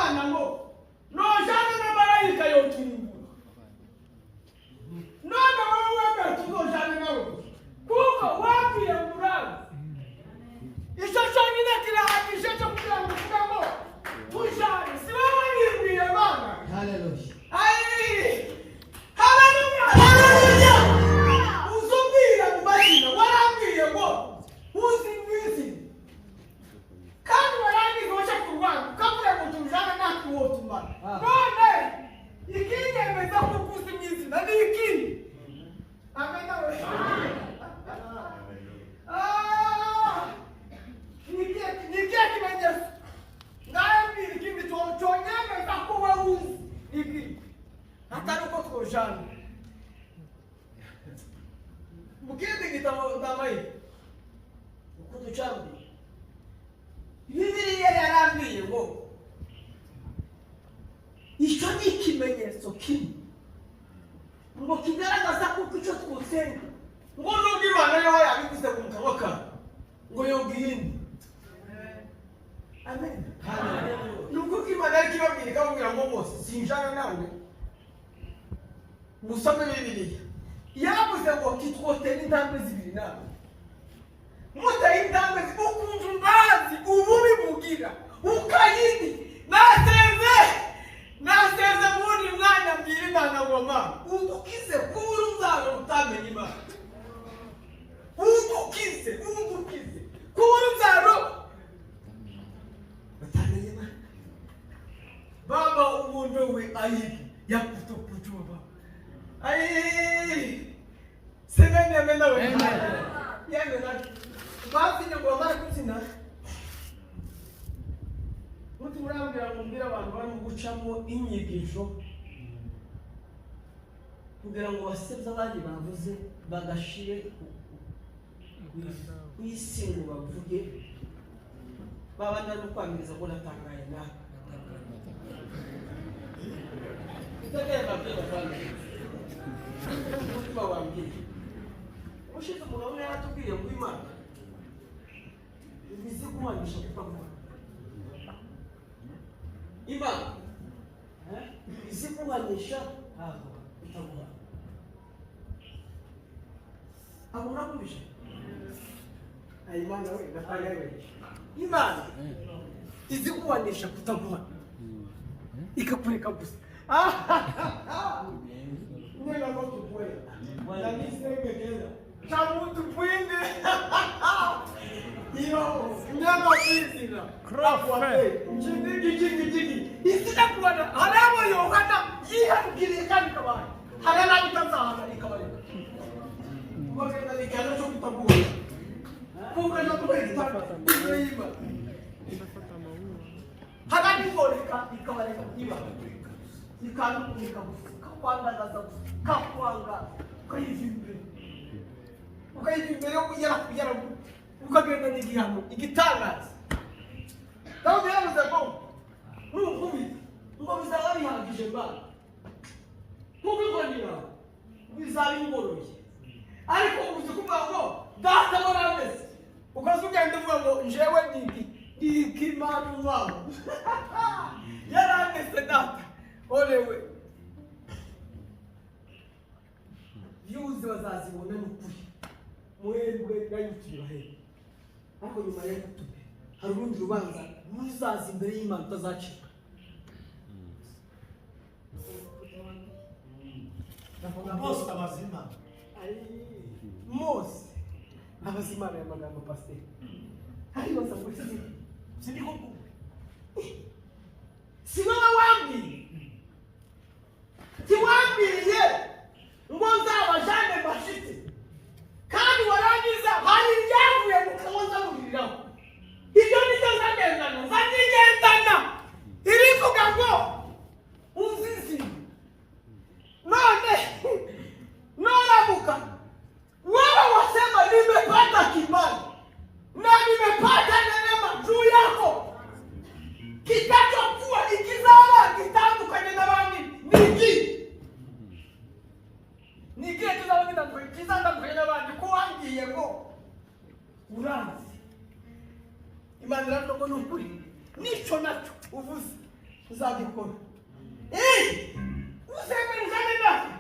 Imana ngo nojana na marayika yoturimbura, none wowe wemeye tuzojana nawe kuko wabwiye ngo urazi. Icyo cyonyine kirahagije cyo kugira ngo uvuge ngo tujane. Si wowe wabibwiye, Mana? Hallelujah. Ai! Haleluya! Haleluya! Uzumbwira mu mazina, warambwiye ngo uzi mwizina. Kandi warangiza waca ku rwanda ukavuga ngo tujane natwe wotumara. None ikinyemeza ko uzi mwizina ni iki? Amen we. Ah! Ni ikihe kimenyetso? Ngaho mbwira ikindi cyonyemeza ko wowe uzi ni iki? Atari uko twojana. Mu kindi gitabo ndamaye uko ducambye, Bibiliya yarambwiye ngo icyo ni ikimenyetso kimwe ngo kigaragaza kuko icyo twusenga, ngo nubwo Imana yo yabivuze mu kanwa kawe, ngo yoga iyindi. Amen. Ni uko Imana ariko ibabwira, ikababwira ngo bose sinjana nawe. Musome Bibiliya, yaravuze ngo kitwotera intambwe zibiri nawe muteye intambwe ukumva imbazi ububi bugira ukayindi. Nasenze, nasenze muwundi mwanya, mbwira Imana ngo: "Mana, udukize kuba urubyaro rutamenye Imana, udukize, udukize kuba urubyaro rutamenye Imana." Baba, uondoe aibu ya kutokujua, Baba. Ai, semeni amen we. Yeme na bazinye ngo bamara kubyina, muti murambwira ngo mbwire abantu barimo gucamo inyigisho kugira ngo basebye abandi bavuze, bagashire ku isi ngo bavuge babandi barimo kwamiriza ngo natangaye nawe. Utegeye mbabwire bavandimwe, umutima wambwiye ushize, umugabo umwe yaratubwiye ngo Imana ibizi kumanisha kutavuga. Imana izi kuhanisha itaguha. Abo murakumvisha? Ayi Imana we natangaye. Imana izi kuhanisha kutaguha, ikakureka gusa. Nena ngo tupwe nanisengekeza chamuntu pwinde iyo nyama kwizina jigi isina kubana. Hari abo Yohana yihanukiriye kandi ikabaye, hari n'abo itazahana ikabareka, bagenda n'igihano cyo kutaguha kuko no kubera imbere y'Imana. Hari abigoreka ikabareka, iba ikanukurika gusa, ikakwandagaza gusa, ikakwanga, ukayiva imbere, ukayiva imbere yo yara ukagenda n'igihano. Igitangaza, Dawudi yavuze ngo nunkubita ngo bizaba bihagije Mana, kuko inkoni yawe bizaba ingoroye. Ariko uzi kuvuga ngo data warameze, ukaza ugenda uvuga ngo njewe niki niki Imana yarameze data orewe. Views bazazibona, ni ukuri muhembwe na YouTube bahembwe, ariko nyuma ya YouTube hari urundi rubanza ruzaza imbere y'Imana utazacika. Bose abazima. Ai, Mose abaza Imana aya magambo, pasiteri aribaza ngo ese Sindiko kumwe. Si wowe wambwiye? Ntiwambwiye ngo nzabajane bashitse, kandi warangiza hari ibyavuye mu kanwa nzamuriraho? Ibyo nibyo nzagendana, nzabigendana. Irivuga ngo uzizi none noramuka wewe wasema nimepata kibali na nimepata neema juu yako, kitachokuwa ikizaba gitandukanye n'abandi ni iki? Ni ikihe kizaba kizatandukanye n'abandi ko wambwiye ngo uranzi? Imana iravuga ngo ni ukuri, nico nacyo uvuze. Uzagikora. Uzemera ujane natwe.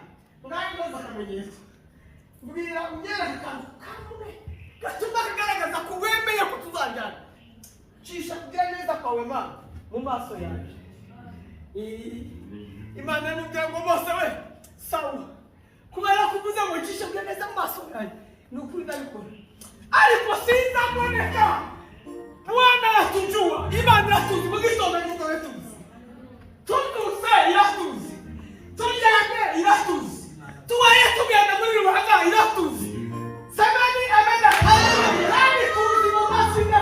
Ngaho ndoza akamenyetso. Mbwira unyereke akantu kamwe gatuma kagaragaza ko wemeye ko tuzajyana. Cisha kugira neza kwawe Mana mu maso yanjye. Imana yamubwira ngo Mose we sawa, kubera ko uvuze ngo cisha kugira neza mu maso yanjye, ni ukuri ndabikora, ariko sinzaboneka. Bwana aratujua, Imana iratuzi, mu gitondo nibwo iratuzi, tubyutse iratuzi, turyamye iratuzi, tubaye tugenda muri rubanda iratuzi. Semeni amena. Kandi tuzi mu mazina,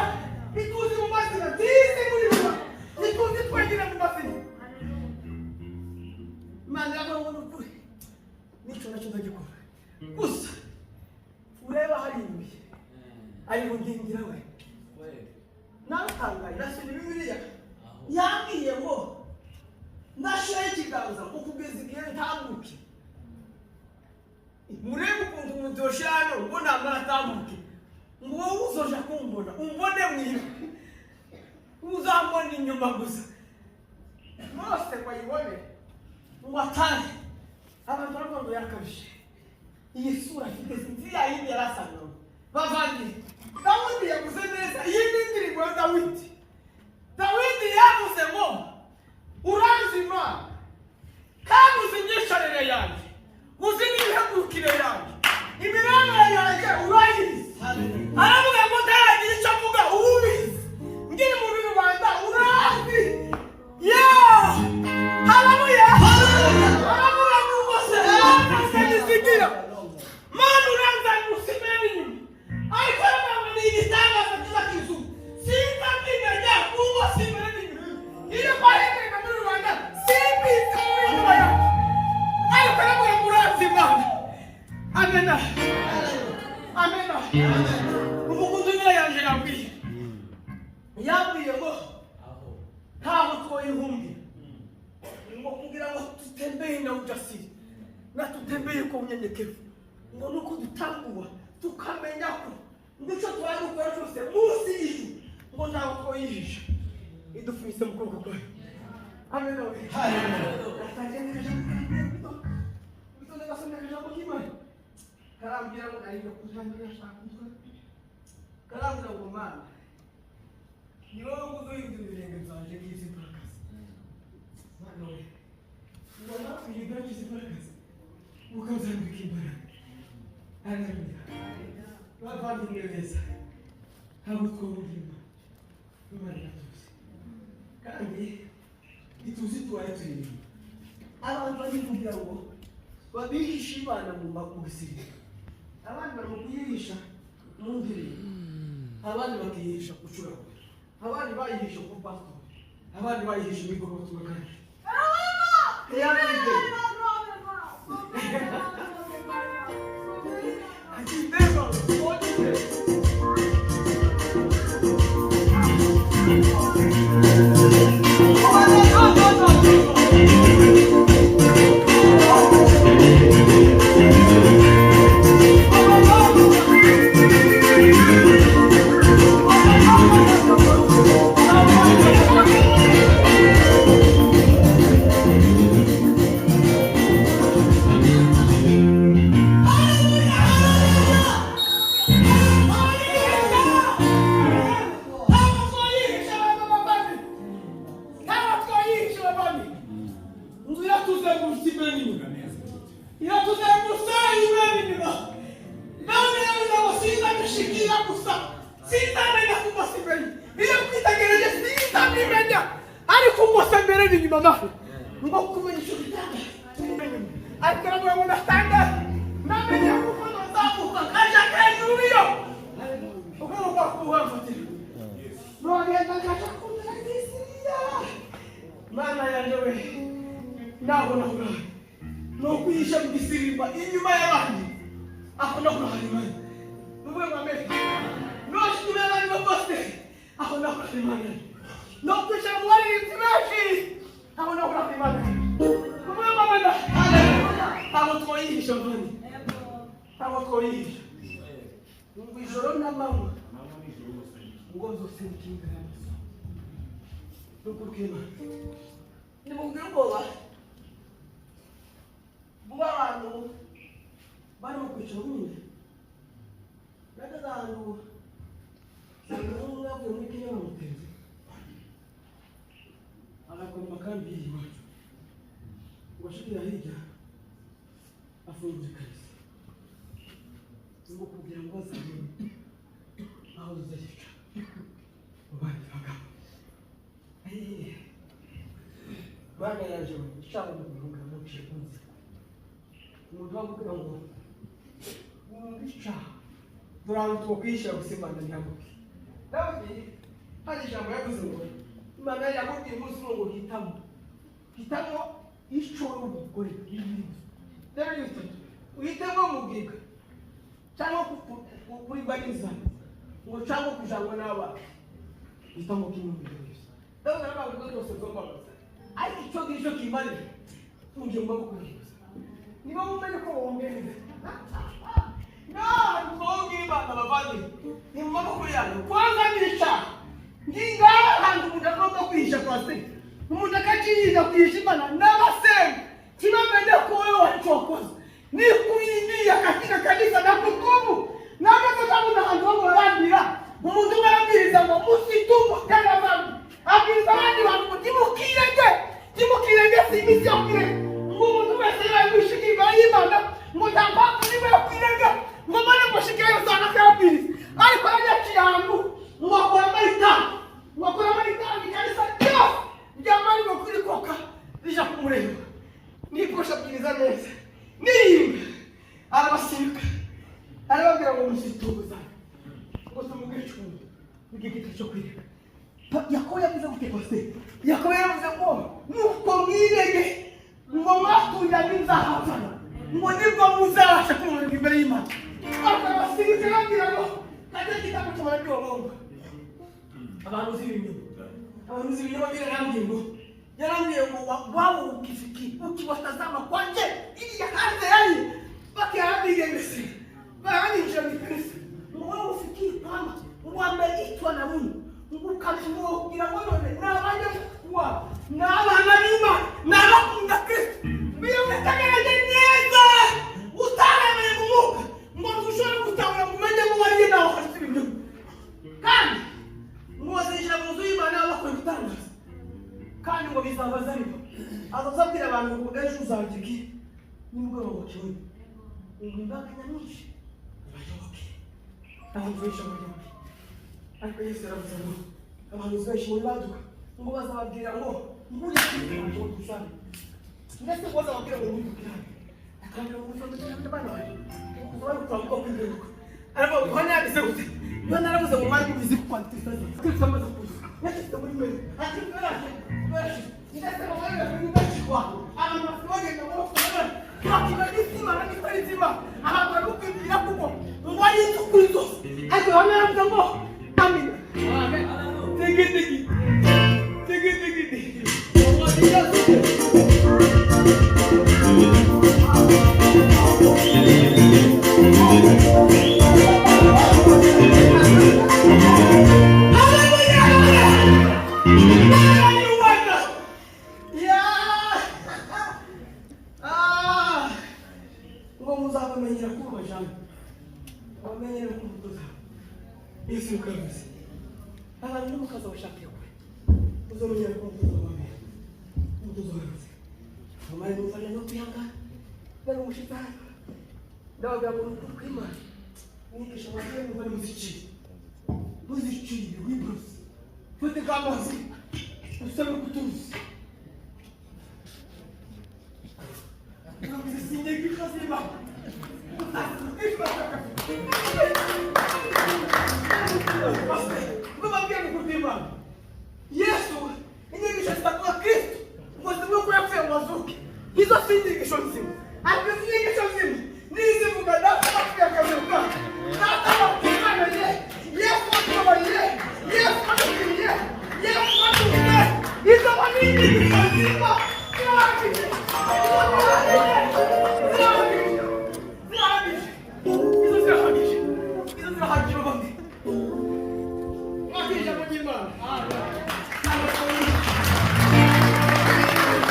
ituzi mu mazina, tizi muri rubanda, ituzi twenyine mu mazina. Imana iravuga ngo ni ukuri, nicyo nacyo ndagikora. Gusa ureba hari ibuye ariho ndingira we. Natangaye nasomye Bibiliya yambwiye ngo ndashiraho ikiganza ngo kugeza igihe ntambuke. Murebe ukuntu umuntu yoshira hano ngo namara atambuke, ngo wowe uzoja kumbona umbone mwiwe, uzambona inyuma gusa. Mose ngo ayibone ngo atahe, abantu baravuga ngo yarakabije, iyi sura afite sinzi ya yindi yari asanzwe. Bavandi, Dawidi yavuze neza iyi ni indirimbo ya Dawidi. Dawidi yavuze ngo uranzi Imana kandi uzi imyicarire yanjye, uzi n'imihagurukire yanjye, imibereho yanjye urayizi. Aravuga ngo ntaragira icyo avuga ubizi, ngiri muri rubanda urazi. Yeah! Haleluya! Aravuga ngo Mose ntizigira Mana uranzanye usimere inyuma, ariko aravuga ngo ni igitangaza cyiza cy'izuba, sinzabimenya kuko simere inyuma. Iyo twaherereye muri rubanda simbizi muri inyuma yanjye, ariko aravuga ngo uranzi Imana. Amena, amena. Umukunzi w'Imana yanje yambwiye ngo ntabwo twoyihungira, ngo kugira ngo tutembee na ujasiri na tutembee kwa unyenyekevu, ngo nuko dutangua tukamenya ko icyo twari gukora cyose munsi y'ijuru ngo ntabwo twoyihisha, idufunyitse mu kuboko kwayo. Amena we. Ijambo ry'Imana karambwira ngo nari kuzambira ashaka umutwe, karambwira ngo Mana ni wowe uzuhindura ibirenge byanjye ngizi imbaraga. Mana we, ngo nakwihindura ngizi imbaraga ukazambika imbaraga. Haleluya. Bavandimwe beza, ntabwo twumva Imana iratuzi kandi ituzi tubaye turi inyuma. Abantu bari kugira ngo babihishe Imana mu gisirikare, abandi bari mu kuyihisha mu ndirimbo, abandi bakiyihisha ku curagura, abandi bayihisha ku pasitori, abandi bayihisha mu ivugabutumwa. Kandi Mana yanjye we, nabona kurahari ni ukwihisha mu gisirimba inyuma y'abandi, aho no kurahari Imana nuvuge ngo amen. Noje inyuma y'abandi bose, aho no kurahari Imana, no kwicara mu baririmbyi benshi, aho no kurahari Imana nuvuge ngo amen. Ntabwo twoyihisha mvani, ntabwo twoyihisha ngo ijoro n'amanywa ngo nzosenga imbere y'amaso. Nukuri kw'Imana Nimubwire ubwoba buba abantu barimo kwicara nyine. Nageze ahantu nsanga umwe avuye muri Kenya bamutenze, agakora amakambi y'iwacu ngo ashikira hirya afungura ikanisa ngo kugira ngo bazabone aho tuzayica mu bandi bagabo. Bana yaje cyangwa mu bihugu muciye ku nzira, umuntu wakubwira ngo wumva dore twokwishyira gusa Imana ntiyamuke. Dawidi hari ijambo yavuze ngo Imana yamubwiye umunsi umwe ngo hitamo, hitamo icyo uri bukore. Rero ni bitatu: uhitemo mubwirwa cyangwa kuribwa n'inzara ngo cyangwa kujangwa n'abana. Hitamo kimwe mu bintu byose. Dawidi aravuga ngo byose byombabaza, ariko icyo ngicyo kimarira mugiye mu maboko y'Imana. Niba mumenye ko wongeye Imana bavandimwe, ni mu maboko yanyu. Kwanza n'icyaha ngingaha hantu umuntu agomba kwihisha pasiteri, umuntu akaciyiga kwihisha Imana n'abasenga ntibamenye ko wowe wacokoze ni kuingia katika kanisa na kutubu n'amaze ahantu ho barambira. Umuntu umwe arabwiriza ngo musitubu tena dhambi, abwiriza abandi bantu ngo ntimukirege, ntimukirege si iminsi yo kwirega, ngo umuntu wese yakwishikira imbere y'Imana, ngo nta mpamvu nimwe yo kwirega, ngo mbone mushikirayo usanga akayabwiriza. Ariko yaciye ahantu ngo akora amayitanga, ngo akora amayitanga, ikanisa ryose ryamara kurikoka rija kumureba nikosha abwiriza neza nirimba arabasiga arababwira ngo musitubuza ngo tumubwire icumbi igiti cyo kwirega. Yakobo yavuze gute pasiteri? Yakobo yaravuze ngo nuko mwirege ngo mwaturira n'inzahabu ngo nibwo muzabasha kumurika imbere y'Imana. Arabasiga arababwira ngo kajya igitabo cy'abaradiyo abantu uzi ibinyoma, abantu uzi ibinyoma. Yarambwiye ngo yarambwiye ngo wao ukifiki ukiwatazama kwa nje ili yaanze yani baki yarambwiye baraninjira mu ikanisa ngo wewe ufikiri kwamba wameitwa na Mungu ngo ukakugira ngo none ni abanyakuwa ni abana b'Imana ni abakunda Kristo iyo witegereje neza utarebeye mu mwuka ngo ntushobore gutahura ngo umenye ngo wariye nawe hasi ibinyoma. Kandi ngo bazinjira mu nzu y'Imana bakora ibitangaza, kandi ngo bizabaza ariko azaza abwira abantu ngo ejo uzagira iki nimugoroba bakibone ngo imbaga nyamwinshi bayoboke abantu benshi bayoboke. Ariko Yesu yaravuze ngo abantu benshi muri baduka ngo bazababwira ngo ngurikire ngo tuzane, ndetse ngo bazababwira ngo ngurikire akabwira ngo muzabwira abana bawe ngo bari kwambuka kwibuka. Ariko Yohana yanditse gute? Yohana yaravuze ngo mwari mubizi ko kwandika Kristo amaze kuza yashyize muri mwe ati mwerashe mwerashe ndetse ngo mwari mwibashikwa abantu bafite bagenda ngo bakubona bakiba n'izima n'itari nzima ahantu bari kwibwira kuko ngo ari inzu zose. Ariko Yohana yaravuze ngo amina tigi tigi tigi tigi tigi. Ngo muzabamenyera kuba jambo bamenyera kumutoza Yesu kavuze abantu n'umukaza bashaka kure uzamenyera kumutoza wawe umutoza wawe amare muzana no kwihangana bari umushitani ndababwira ngo ni ukuri kw'Imana mwigisha abagore muvane muziciye muziciye wibrose fate k'amazi usabe kutuzi Yesu inyigisho zitakuwa Kristo ngo zimwe ko yapfuye ngo azuke izo si inyigisho nzima. Ariko izi nyigisho nzima nizivuga data wapfuye akazuka, data wapfuye, Yesu watubabariye, Yesu wadupfiriye, Yesu wadupfiriye, izo ni inyigisho nzima zirahagije, zirahagije, izo zirahagije, izo zirahagije bavandimwe. Mwakira ijambo ry'Imana. Amen.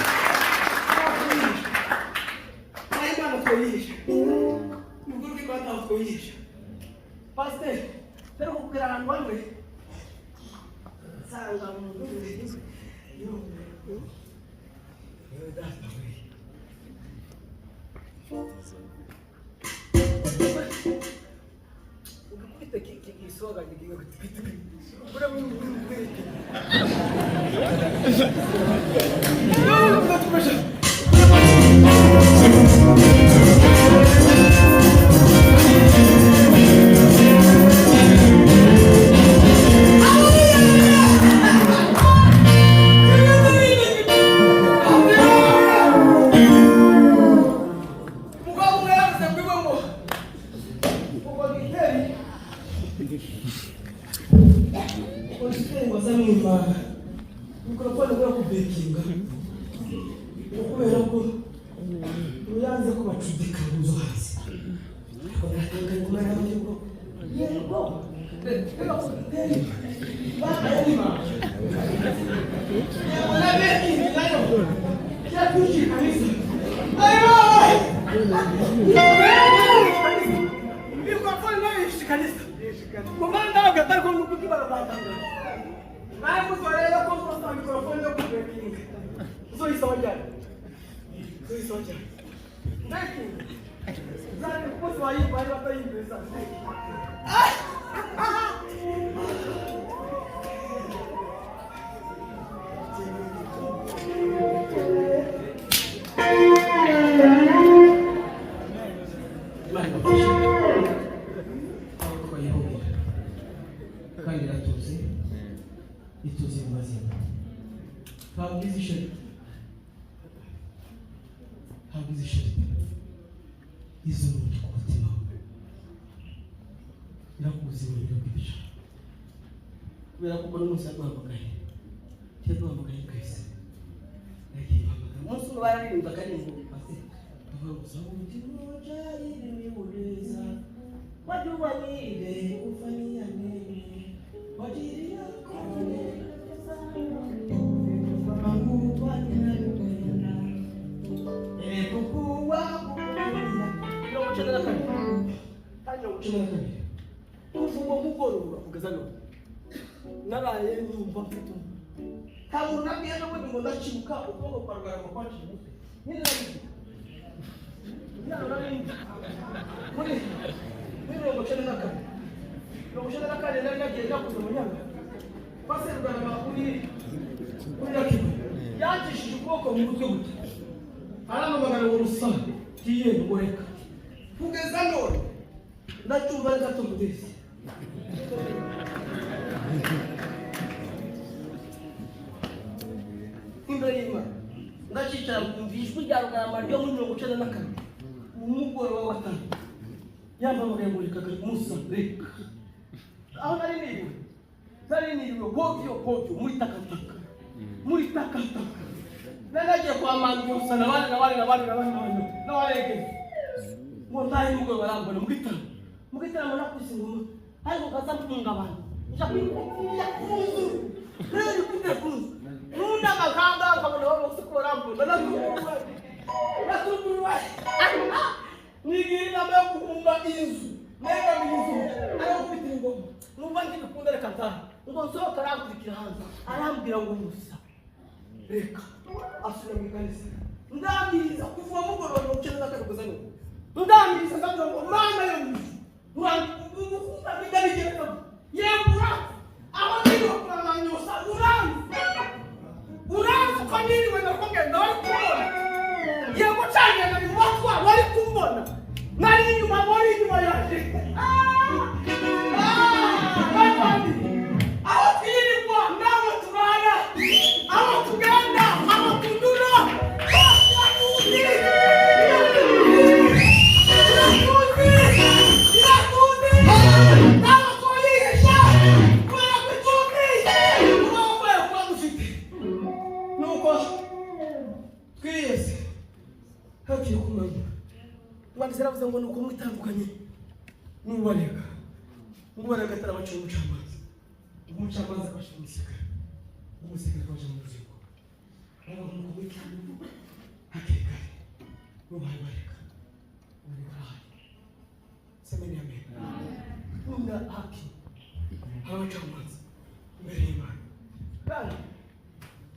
Abantu bamwe nsanga mu yo yo data we ugakubita isoga ngiye gutwita ura mu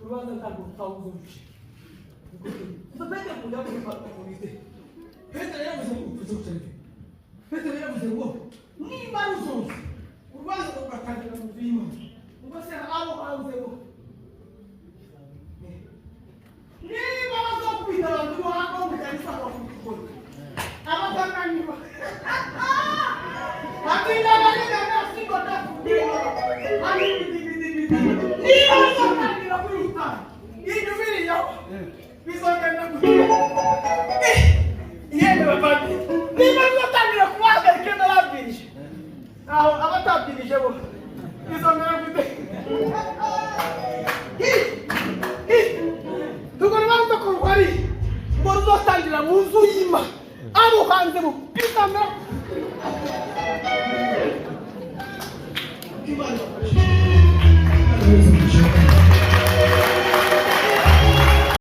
Urubanza ntabwo rutawuzuruce. Gusa Petero mu yavuze, Petero yaravuze ngo Petero yaravuze ngo niba ruzoza urubanza rugatangira mu nzu y'Imana, ubwo se abo hanze bo, niba bazokubita abantu bo hanze bo mu kanisa, bakubita abatananiwa niba bazotangira kwiruka inyuma bizogenda gute? Yemwe bavandi, niba bizotangira kubahagarika n'ababwirije, aho abatabwirije bo bizongera gute? Urwo rubanza ko ruhari ngo ruzotangira mu nzu y'Imana, abo hanze bo bizamera.